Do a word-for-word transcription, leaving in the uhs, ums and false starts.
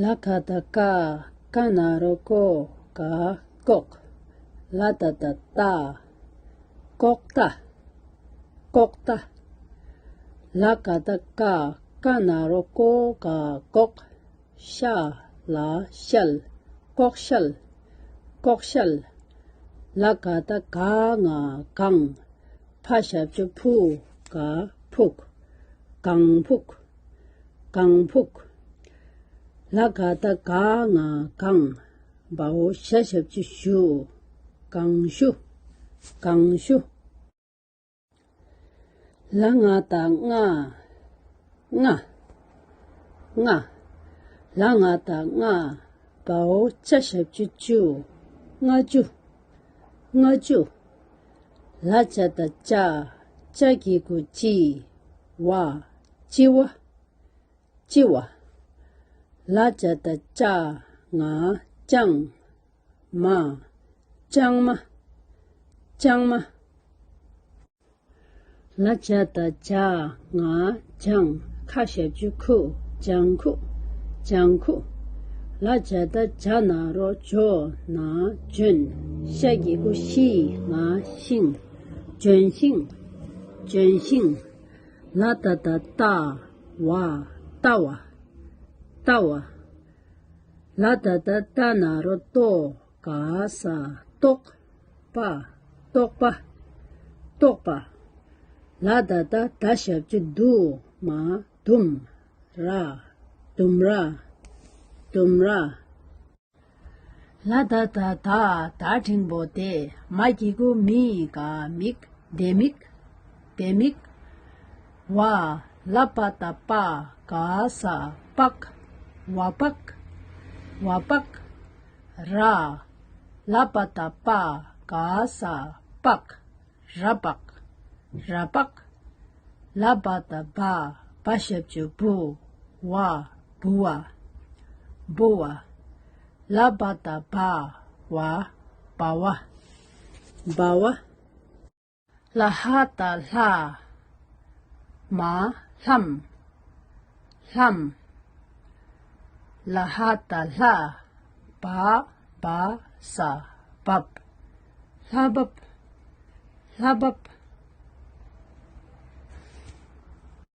ལ་ག་བཏགས་ལྐ། ཀ་ན་རོ་ལྐོ། ག་ལྐོག་ལ་ད་བཏགས་ལྟ། ལྐོག་ལྟ། ལྐོག་ལྟ། ལ་ག་བཏགས་ལྐ། ཀ་ན་རོ་ལྐོ། ག་ལྐོག་ཤ་ལ་ཤལ། ལྐོག་ཤལ། ལྐོག་ཤལ། ལ་ག་བཏགས་ལྒ། ང་ལྒང་། ཕ་ཞབས་ཀྱུ་ཕུ། ག་ཕུག་གང་ཕུག་གང་ཕུག་ལ་ག་བཏགས་ལྒ། ང་ལྒང་། བའོ་ཞ་ཞབས་ཀྱུ་ཞུ། གང་ཞུ། གང་ཞུ། ལ་ང་བཏགས་ལྔ། ལྔ། ལྔ། ལ་ང་བཏགས་ལྔ། བའོ་ཅ་ཞབས་ཀྱུ་ཅུ། ལྔ་ཅུ། ལྔ་ཅུ། ལ་ཇ་བཏགས་ལྕ། ལྕ་གི་གུ་ལྕི། ཝ། ལྕི་ཝ། ལྕི་ཝ། ལ་ཇ་བཏགས་ལྕ། ང་ལྕང་། མ། ལྕང་མ། ལྕང་མ། ལ་ཇ་བཏགས་ལྗ། ང་ལྗང་། ཁ་ཞབས་ཀྱུ་ཁུ། ལྗང་ཁུ། ལྗང་ཁུ། ལ་ཇ་བཏགས་ལྗ་ན་རོ་ལྗོ། ན་ལྗོན། ཤ་གི་གུ་ཤི། ང་ཤིང་། ལྗོན་ཤིང་། ལྗོན་ཤིང་། ལ་ཏ་བཏགས་ལྟ། ཝ། ལྟ་བ། ལྟ་བ། ལ་ཏ་བཏགས་ལྟ་ན་རོ་ལྟོ། ག་ས་ལྟོགས། པ། ལྟོགས་པ། ལྟོགས་པ། ལ་ཏ་བཏགས་ལྡ་ཞབས་ཀྱུ་ལྡུ། མ། ལྡུམ། ར། ལྡུམ་ར། ལྡུམ་ར། ལ་ད་བཏགས་ལྡ། ད་འགྲེང་བུ་ལྡེ། མ་གི་གུ་མི། ག་མིག་ལྡེ་མིག་ལྡེ་མིག་ཝ། ལ་པ་བཏགས་ལྤ། ག་ས་ལྤགས། ཝ་ལྤགས། ཝ་ལྤགས། ར། ལ་པ་བཏགས་ལྤ། ག་ས་ལྤགས། ར་ལྤགས། ར་ལྤགས། ལ་བ་བཏགས་ལྦ། བ་ཞབས་ཀྱུ་ལྦུ། ཝ། ལྦུ་བ། ལྦུ་བ། ལ་བ་བཏགས་ལྦ། ཝ། ལྦ་བ། ལྦ་བ། ལ་ཧ་བཏགས་ལྷ། མ། ལྷམ། ལྷམ། ལ་ཧ་བཏགས་ལྷ། བ། བ་ས་བབས། ལྷ་བབས། ལྷ་བབས།